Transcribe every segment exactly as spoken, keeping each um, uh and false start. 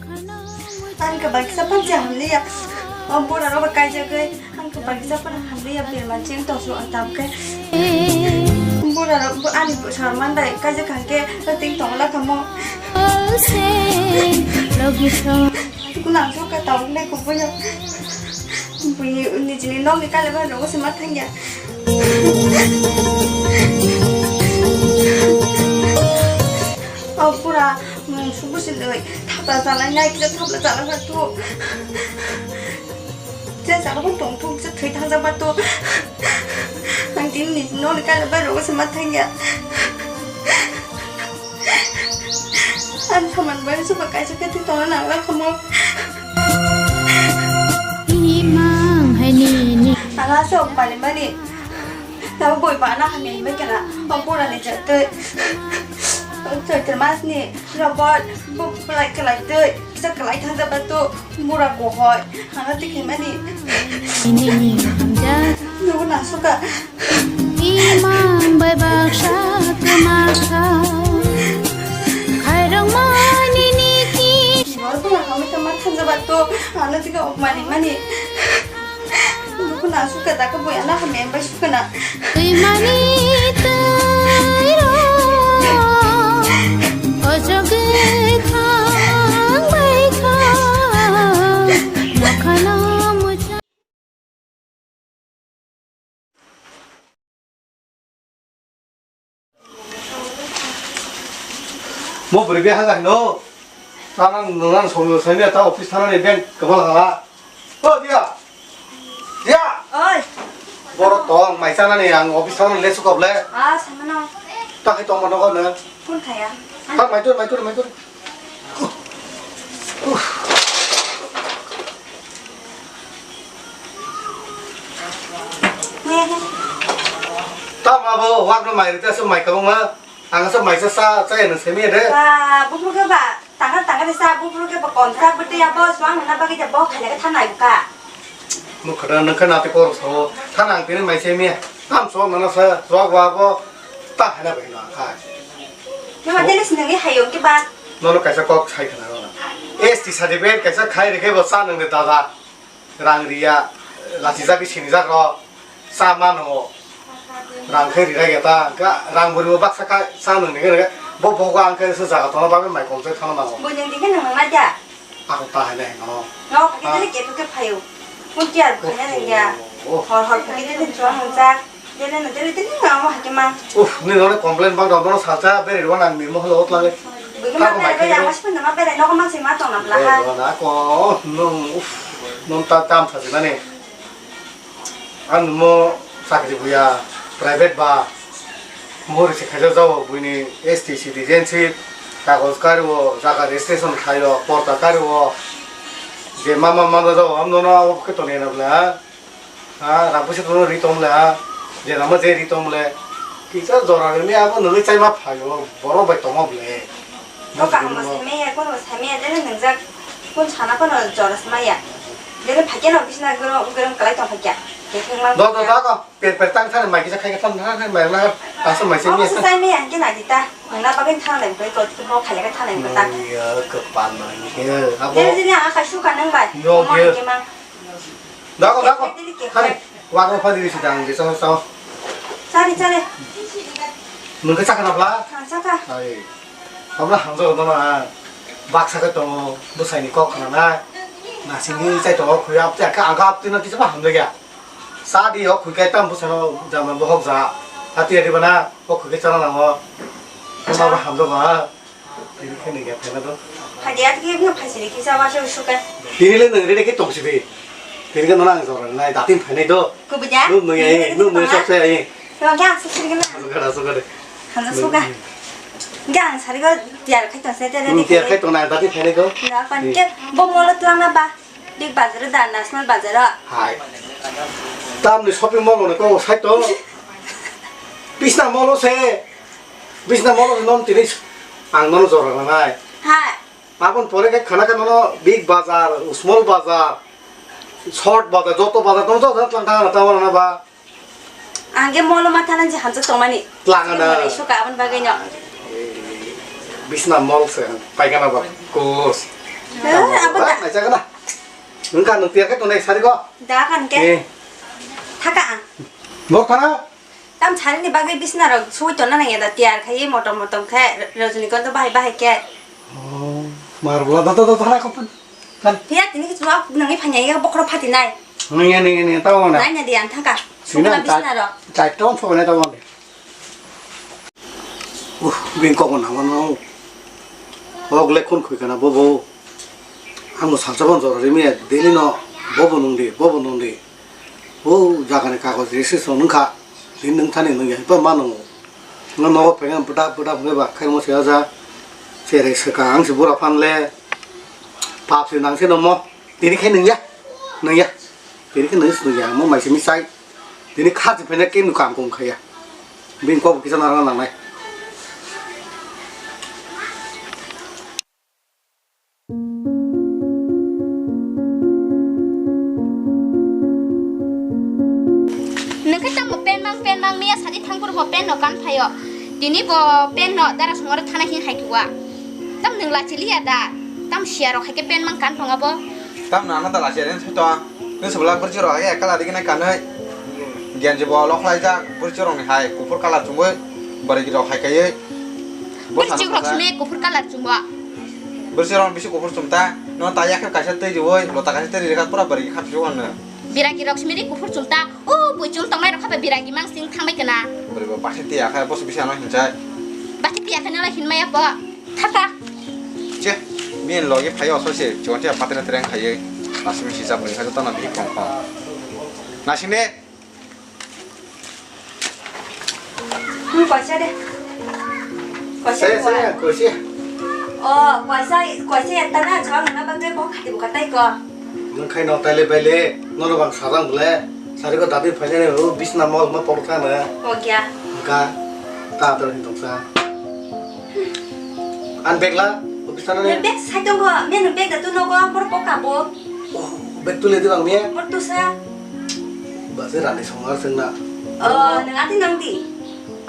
Ani kwbang kisa panchi hamliya. O bura rok bai kaijagwi ani kwbang kisa pan hamliya, birman chini tosu ang tam khe. Bura rok bo ani bwsa man bai kaijak kha khe ting tong la thamo. Kunang so ka tong le kubuya. Bui nijini nokni kale bai rogo se ma thangya. O bura mung subu se doi. Thapla chalai nai kisa thapla chalai kha tu. Je chalai bo tong thung kisa thwi thang jaba tu. Ang tini nijini nokni kale bai rogo se ma thangya. Ang saman bai suba kaisa khe twi tongna nang la kha mo. Imang hai ni ni. Ang asa ok mani mani. Tabo boi bana hamya hinwi kena. Ang pura ni jatwi. Chaitor mas ni robot bo kwlai kwlai twi. Kisa kwlai thang jaba tu. Bura kohoi. Hano tikhe mani. Ini ni hamjak. Nugo nasuka. Imang bai baksa kwmakha. Khairokmani niki. Bura bura hami tama thang jaba tu. Hano tikhe ok mani mani. Nugo nasuka daka boya na hami embai sukana. Twimani twi ro. Ojogwi thang bai kha. Nokhano mucha. Mo bwrwi bai hajak no. Ta nang, nang song song ta office thana ni bank kabal hala. O dia. Dia. Oi. Boro tong mai chana ni ang office thana le sukop le. Ah, samano. Ta hai tong mano ko na. Kun khaya. Ta mai tur, mai tur, mai tur. Tamo abo wak no mai rite aswk mai kabangma. Ang aswk mai cha cha cha ya nang semi de. Ba, buphuru khe ba, tangar tangar sa buphuru khe ba kontra bwtwi abo swang na bagwi da bo khaile khe thanai ka. Mukha da nang khe nati kor so. Thana ang tini mai semi. Am so mana sa jok ba bo ta hana bai na kha. Nima tele sinangi hayo ke ba. Nono kaisa kok sai khna rona. S T certificate kaisa khai rikhe bo cha nang de dada. Rang riya, lachi jagwi sini jak rok. Cha mano. Rang khai ri raya ta. Ga rang buri bo baksa ka cha nang ni ga. Bo bo ga ang khai se jaga tona ba mai kong se thana nango. Bo nang dikhe nang na ja. Ako ta hai nai no. No, khe tele ke ke phayo. Mun tiar khana nang ya. Oh. Hor hor khe tele chwa nang jak. Dele no, dele, dele no, amo hake mang. Uff, ni rone complain bang rok, bono salsa beri rwan ang ni mohol ot lage. Bugi ma bere, bere, amo sipan ma bere, nogo mang si ma tong na bla ha. Rwana ko, nung, uff, nung ta tam sa si mane. Ang mo sakri buya, private ba, mohori se khaja jao, buini S T citizenship, kagoj kari o, jaga registration khai o, porta kari o, je mama mama jao, am nono abo khe toni na bla. Ha, rang pusi tongno ri tong le, ha. Je rang ma je ri tong le. Kisa jora rwni abo nwnwi chaima phaio, borok bai tongma ble. Bo kaham bo sai maya, kono sai maya, jene nwngjak, kun sana kono jora sai maya. Jene phaikhe no bisna goro, goro kalai tong phaikya. Khe kheng mang. Do, do, do, do. Per, per tang thani mai kisa khai khe thang thang thang mai na. Aswk mai se. Obo maya. Se sai maya, hingke nai di ta. Nungna bagwi thang nai, bai kot ko khai le thang nai ta. Nung ya, kwpan nai, ya. Abo. Jene, jene, a kai su ka nang bai. Yo, Omo yo. Hingke mang. Dako, dako. Hari, wak wak padi disi dang, disa sao. Chari, chari. Nung khe chakha na bla? Ang chakha. Ai. Abla hamjak no na. Baksa khe tongo, bwsai ni kok khna na. Nasing ni chai tongo, khuya apti, ang kha apti no kisa ba hamjak ya. Sa di o khui kai tam bwsai no jama bohok ja. Hati hati bana, o khui kai chana nango. Kisa ba hamjak ba. Tini khe nungya phaina do. Phadi atike no phasiri kisa ba se usuka. Tini le nung rede khe tong sibi. Tini khe nona ang jora nai datin phainai do. Kubuja? Nung nung ai, nung nung sok sai ai. Yo ga su siri na. Suka da suka de. Hanja suka. Ga ang sari go tiar khai tong se tere. Nung tiar khai tong na datin phainai do. Na pan ke bo molo tuang na ba. Big Bazaar da, National Bazaar o. Hai. Tamni shopping mall ono ko side to. Bisna mall o se. Bisna mall o non tini ang nono jora nanai. Hai. Abon pore ke khana ke nono Big Bazaar, Small Bazaar, Short Bazaar, joto bazaar nono joto tlang tang na tang na ba. Ang ge molo ma thana je hamjak tongmani. Tlangana. Mole suka aboni bagwi no. Bisna mol se paikana ba kus. Eh, abo da. Naisagana. Nungka nung tiar ke tunai sari ko. Da kan ke. Eh. Thaka ang. Bor khana. Tam sari ni bagwi bisna rok sui tona nang ya da tiar khai motom motom khe Rajnikanta bahai bahai khe. Oh, mar bula da da da da ko pan. Kan. Pia tini ke chua nang i phanya ya bokro phati nai. Nang ya nang ya nang ya tawo na. Nai na di ang thaka. Sina bisna rok. Chai ton so na tawo. Uh, bini kok bo nangmano. Hok le khun khui kana bo bo. Ang bo salsa bon jora rimi ya, daily no bo bo nung di, bo bo nung di. O jaga ni kagoj registration nung kha. Din nung thani nung ya, pa ma nung. Nung nogo phai buda buda phai ba khai mo se aja. Chere se ka ang se bura phan le. Pap se nang se no mo. Tini khe nung ya. Nung ya. Tini khe nung se nung ya. Mo mai se mi sai. Tini kha se phai na ke nung kam kum kha ya. Bini kok kisa narwkna nangnai. Nung khe tamo pen mang pen mang miya sadi thangphuru bo pen no kan phaio. Tini bo pen no dara songore thana hin hai kuwa. Tam nung lachi liya da. Tam siya rok hai khe pen mang kan thonga bo. Tam nana da lachi ren sai to. Nung sebla burchi rok hai kala digi nai kanai. Genji bo lok lai jak burchi rok ni hai kuphur kala chumui. Bari rok hai kai. Burchi rok simi kuphur kala chumbo. Burchi rok bisi kuphur chumta. No ta yak kaisa tei riwoi, lota kaisa tei ri kha pura bari kha phi wan. Biragi rok simi ri kuphur chumta. O bui chum tong nai rok kha biragi mang sing thang bai kana. Bari bo basi tei akha bosi bisi ano hinchai. Basi tei akha nala hin maya po. Thaka. Che, min logi phayo so se, chonte patra tereng khaye. Nasimi si jabri kha jota na bi khong khong. Nasine. Hmm, koisa de. Koisa de. Saya, saya, koisa. Oh, koisa, koisa ekta na, chwla nangna bagwi bo khati buka tai ko. Nung khai no taile baile, nono bang sarang bole, sari ko dadi phaile, o bisna mol ma pok thana. Oh, kya? Ka, ta tor hin tong sa. An bag la, office thana ne? Bag sai tongo, menu bag da tu nogo, por poka bo. Oh, bag tu le di bang me? Por tu sa. Ba se rani song ar seng na. Oh, nang ati nang di.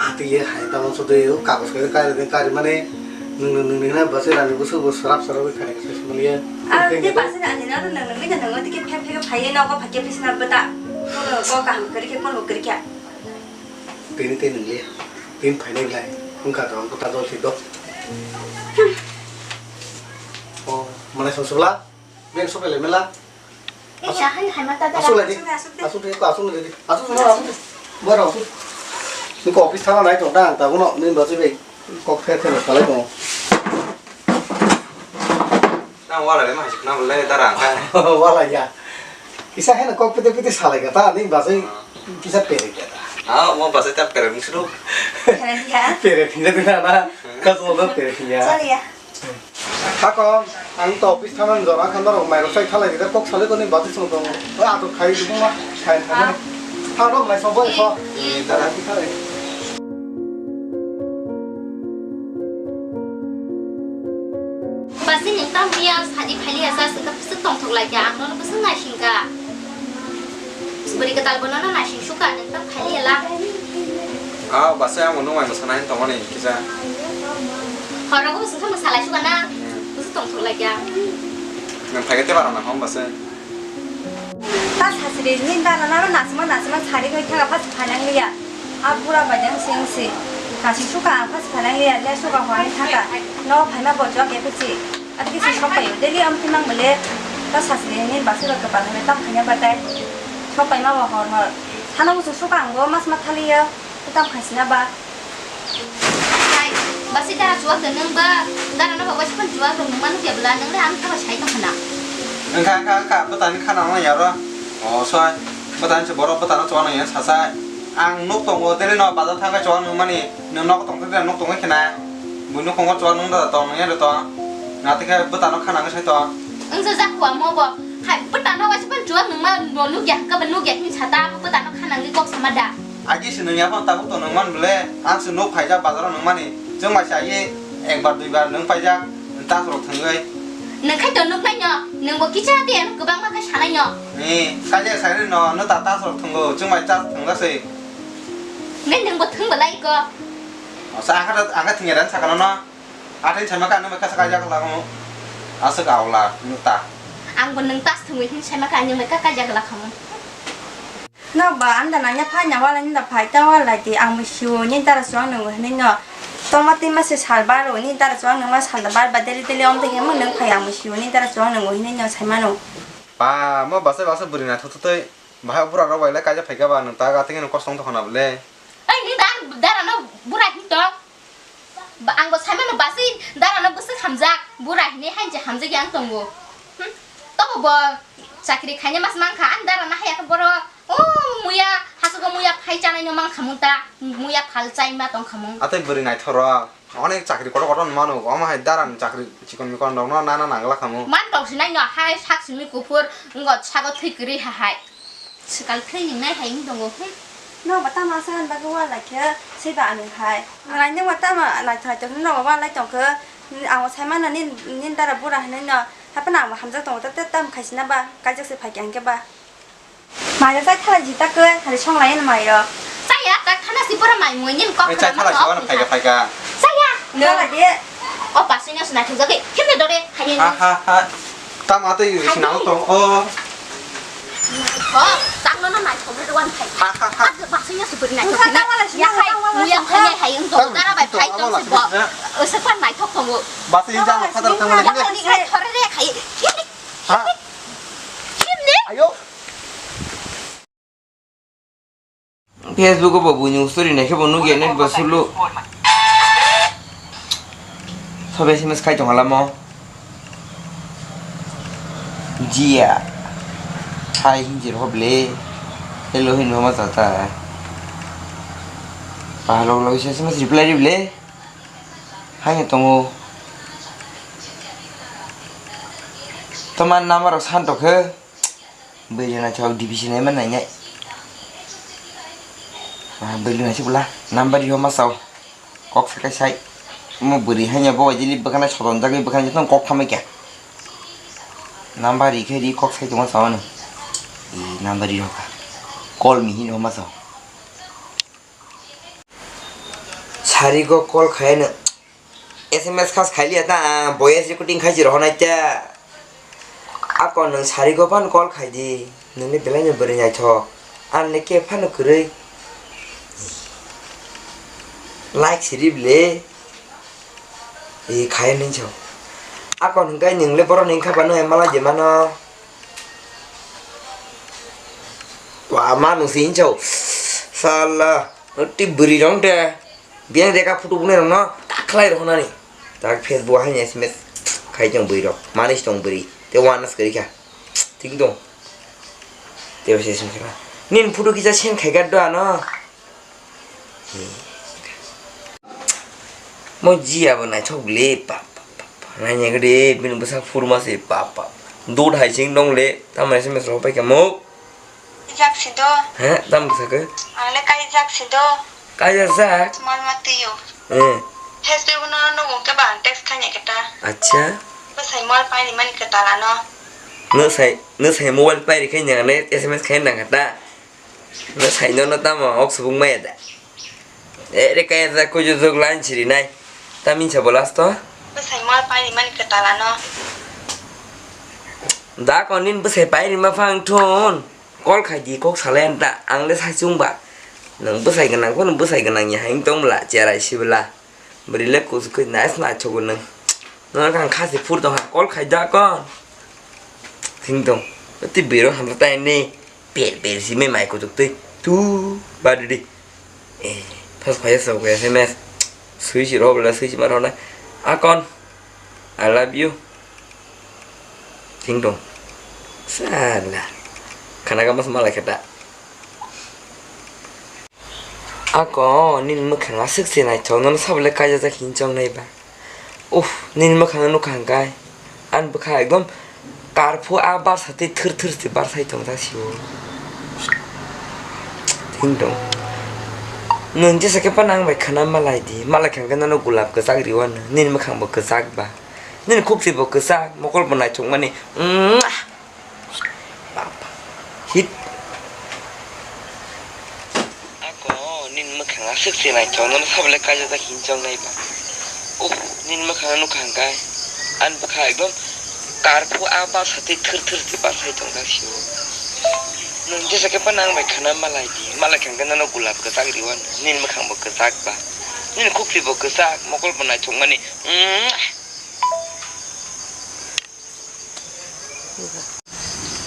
Ati ye hai ta mon so de, o kagos kai kai de kai mane, nung nung nung na ba se rani bu su bu sarap sarap kai kai se mali ye. Ah, de ba se rani na nang nang mi da nang ati ke phe phe phai ye nogo phai ke bisna bata. Ko ko kaham kari ke ko kari ke. Tini tini le, tin phai ne lai, ung ka dong ko ta do si do. Oh, mana song sula? Beng sok le mela. Iya, hai, hai, mata dara. Asuk lagi. Asuk, asuk deh. Asuk deh, asuk deh. Asuk, asuk, asuk deh. Boro asuk. Ni ko office thana nai tong ta, ta bono ni baji be. Kok the the salai tong. Nang wala le ma hajik na le dara ka. Wala ya. Kisa hena kok pete pete salai ka ta, ni baji kisa pere ka ta. Ah, mo baji ta pere ni suru. Pere ya. Pere ni na na. Ka so pere ya. Sorry ya. Hakon, ang to office thangna jora khan norok mairok sai thalai rijak kok salai toni bati song tongo. Oi atok khai dibung ma, khai khai. Thang rok mai song boi kho. Dara ki thalai. Basi ni tam biya sadi phali asa sita pisa tong thok lai kya ang no pisa nai singka. Bwrwi kwtal bono no naising sukha, nwng tamo khaili ela. Ah, bwsai, ang bo nwng bai mwsana hin tongmani kisa. Hor rogo bo swngkha mwsalai sukha na. Hmm. Bwswk tongthok laikha. Nwng phaikhe tei barang nang hom bwsai. Ta sasri ni dana naro nasima nasima sari koi thaka phas phanang liya. A bura bai jang sing si. Kasi sukha phas phanang liya, le sukha hor ni thaka. No phaima bo jok ya phi si. Ati kisi sok paio, daily amtwi mang bole ta sasri ni bwsai rok kwpal hwnwi tam khaina batai. Sok paima bo hor hor. Hano muchung sok ang bo mas ma thaliya, tam khaisina ba. Hai, bwsai dara chuwak de nwng ba, dara no ba waisa phan chuwak de nwng ma nukya bwla, nwng le ang kha ba sai tong khna. Wngkha, wngkha, wngkha, bwtani khana wngya ro. O, soi, bwtani se borok bwtano chuwak nangya sasai. Ang nuk tongo, daily no bazar thangkhe chuwak nungmani, nwng nogo tongkhe, nwng nuk tongkhe khna. Buino khongo chuwak nung da tong nung ya da tong. Nga tei khe bwtano khana wngwi sai tong. Wngsa jak kho amo bo. Hai bwtano waisa phan chuwak nung ma bo nukya hwnkhe bo nukya hwnwi sa ta, abo bwtano khana wngwi kok sama da. Agi se nung ya phano tabuk to nung man bole. Ang se nuk phaijak bazaro nung mani. Chwng bai sa ye ekbar duibar nung paijak tas rok thwngwi. Nung khai to nuk nai no. Nung bo kisa tei ano kwbangma khe sanai no. Ni kaijak sai rwi no, no ta tas rok thwngo. Chwng bai tas thwngjak se. Ngai nung bo thwng bo lai ko. Asa ang kha, ang kha thwngya dan sakano no. Athain saima kha nung bai kha saka jak la mo. Aswk aula nwng ta. Ang bo nwng tas thwngwi hin sai ma kha, ani wngwi kha kaijak la khamu. Nok ba anda nanya phai na wala ni da phai ta wala di, ang bo siwo ni dara chuang nungo hinwi no. Tongma twi ma se sal baro ni dara chuang nungma sal da bar ba deli deli om de hemo nwng phai, ang bo siwo ni dara chuang nungo hinwi no sai mano. Pa, mo basa basa bwrwi na thotho tei bahai bura rok bai le kaijak phai kha ba nwng ta ga tei no kosong tong khana bole. Ai ni dan dara no bura hin to. Ba, ang bo sai mano basi dara no bwswk hamjak, bura hinwi hainse hamjak yang tongo. Hmm. Tobo bo chakri khaina mas mang kha, ang dara no haya khe boro, o muya, hasugo muya phai chanai no mang kha mung ta, muya phal chai ma tong kha mung. Atei bwrwi naithok rok, onek chakri kotor kotor mano, omo hai dara ni chakri chikon mikon rok no nana nangla kha mung. Man tong sinai no hai sak simi kuphur, ngo sago thwi kwrwi ha hai. Swkal khe hingnai hai wng tongo, hmm. Nok ba tamo asa ani bagwi wal lai khe, swi ba ani hai. Nai nokba tamo naithok naithok hinwi nokba wal lai tong khe, ang bo sai mano nini, nini dara bura hinwi no, haphano ang bo hamjak tongo, ta, ta, tamo khaisina ba, kaijak se phai khe hwnkhe ba. Mai rok chai thala ji ta khe, hari song lai ani mai rok. Chaya, ta thana si bura mai mui nini kok. Ai, chai khna thala si ma oro phai kha, phai kha. Chaya. Nala de. O pasui no sna thujak khe, himne dore, hai ni. Ha, ha, ha. Tamo tei sinang tong o. Ko, tang no no naithok ri wan phai. Ha, ha, ha. Ak basing ya super naithok. Tang wala sini, ya hai, tang wala muya sini. Phai ya hai wng tong. Tang dara bai phai tong wala si bo. Sini. Ose pan naithok tongo. Basing jang khatar tang wala. Ni ngai thore re khai. Ha. Himne? Ayo. Facebook o bo buini story naikhe bo nukya net bo sulu. Sob S M S khai tong halamo. Jia. Hai hinjir hoble. Hello hin homa tata. Pahalok logisa S M S reply rible. Hai tongo. Toma number rok san tokhe. Bwrwi naithok D P C naima nainai. Ah, bwrwi naithok bwla number rihoma sao. Kok sakai sai. Omo bwrwi haino bo jili bwkhana sotonjagwi bwkhana jotono kok thamai kha. Number rikhe ri kok sai tongma sao ano. E number rihokha. Call me hinwi homa sao. Sarigo call khaino S M S khas khailiya ta ang voice recording khai jiro honai ta. Ako nwng sarigo phano call khai di. Nini belai no bwrwi naithok. Ang le khe phano kwrwi. Like siri bile. E khai nini so. Ako nwng kai nwng le borok ni kha bano emala je mano. Wa ma nung si hinchau. Sala. Ti bwrwi rong de. Biyang reka photo bunai rok no ta khlai rok nani. Tak Facebook hai S M S khai tong bwrwi rok. Manis tong bwrwi. Te wanas kwrwi kha. Thik dong. Te S M S kha. Nin photo kisa send khai kha do ano. Mo ji abo naithok le pa pa pa pa. Naina gede bini bwsa phurma se pa pa. Dud hai sing dong le. Tamo S M S rok pai kha mo. Jak si do. He, tamo bwsa khe? Ang le kai jak si do. Kaijak jak? Mal ma twi o. Eh. Facebook no no gung ke ba text khai ne keta. Acha. Bwsai mobile pai ni mani keta la no. No sai, no sai mobile pai ri khai ne S M S khai nang keta. No sai no no tamo ok subung mai da. E re kaya za kuju zug line chiri nai. Ta min cha bolas to? Bwsai mobile pai ni mani keta la no. Da konin bwsai pai ni ma phang thun. Call khai di, kok salai anta, ang le sai chwng ba. Nwng bwsai gwnang phano bwsai gwnang ya hai wng tong bwla, cherai si bwla. Bwrwi le kuchuk khe nice naithok o nwng. Nono khe ang kha se phur tong kha, call khai da kon. Thing tong. Tei bwrwi rok hamsa tai ni. Per per si me mai kuchuk twi. Tu ba di di. Eh, phas phai sa ko S M S. Sui si ro bwla sui si ma ro na. Akon. I love you. Thing tong. Sala. Khana ka mas malai khata. Ako, nini mwkhang aswk se naithok, nono sabo le kaijajak hinwi chong nai ba. Uff, nini mwkhang nukha hwnkhe, ani bwkha ekdom karphu a barsa tei thwr thwr se barsai tongjak sio. Thing tong. Nwng jesa khe phano ang bai khna malai di, malai kha hwnkhe nono gulab kwchak riwano, nini mwkhang bo kwchak ba. Nini khukti bo kwchak, mokol bo naithok mani. Mwah! Hit. Ako, nini mwkhang aswk se naithok, nono sabo le kaijajak hinwi chong nai ba. Uff, nini mwkhang nukha hwnkhe, ani bwkha ekdom Karphu a basa tei thwr thwr twi bachai tongkha sio. Nwng jesa khe phano ang bai khana malai di. Malai kha hwnkhe nono gulap kwchak riwan. Nini mwkhang bo kwchak ba. Nini khukri bo kwchak, mokol bo naithokmani. Mwah!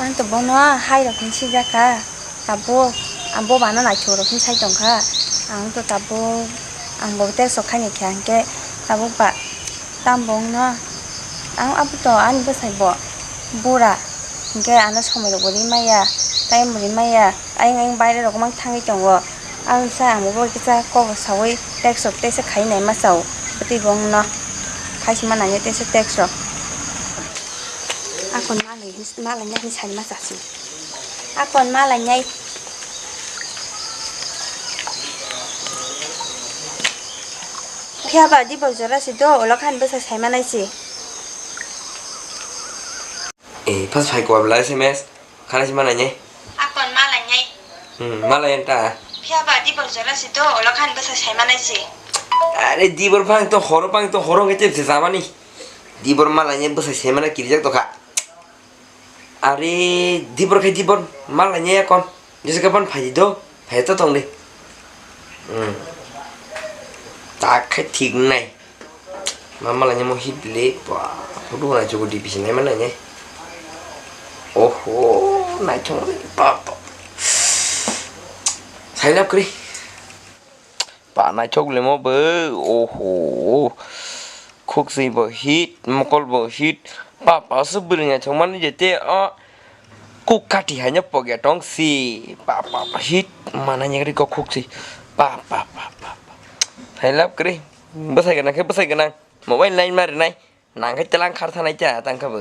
Ang to bono hai rok hinwi swijak kha. Tabuk ang bo bana naithok rok hinwi sai tongkha. Ang to tabuk ang bo tei sok khaini khe hwnkhe tabuk ba tamo wngno. Ang abo to ani bwsai bo bura hwnkhe ano somoi rok bo ri maya, time bo ri maya. Ayang ayang baire rok mang thangwi tongo. Ang sa ang bo kisa kok sawi text rok teisa khai nai ma chao. Bwtwi bo wngno khai sima nai teisa text rok. Akon malai, malai nai hinwi sani ma chasi. Akon malai nai. Phiya ba di bo jora si do, ulo khan bwsa sai ma nai si. Eh, pas phai ko bla S M S. Khana si malai nai. Akon malai nai. Hmm, malai enta. Phiya ba di bo jora si do, ulo khan bwsa sai ma nai si. Are dibor phang to horo phang to horo ngai te jamani. Dibor malai nai bwsa sai mana kirijak to kha. Are dibor khai dibor malai nai akon. Jesa khe phone phai di do, phai to tong di. Hmm. Tak khai thik nai. Ma malai nai mo hit le, ba, hudu nai chugo di bisi nai malai nai. Oho, nai chong ba ba. Sai lap kri. Ba naithok lemo bo, oho. Khukchwi bo hit, mokol bo hit. Papa se bwrwi naithok mani je te o kuk kati haino poke tong si. Papa hit mana nyagri ko khukchwi. Papa papa. Hai love kri. Bwsai gana khe bwsai gana. Mobile line mari nai. Nang khe telang khar thanai cha tang kha bo.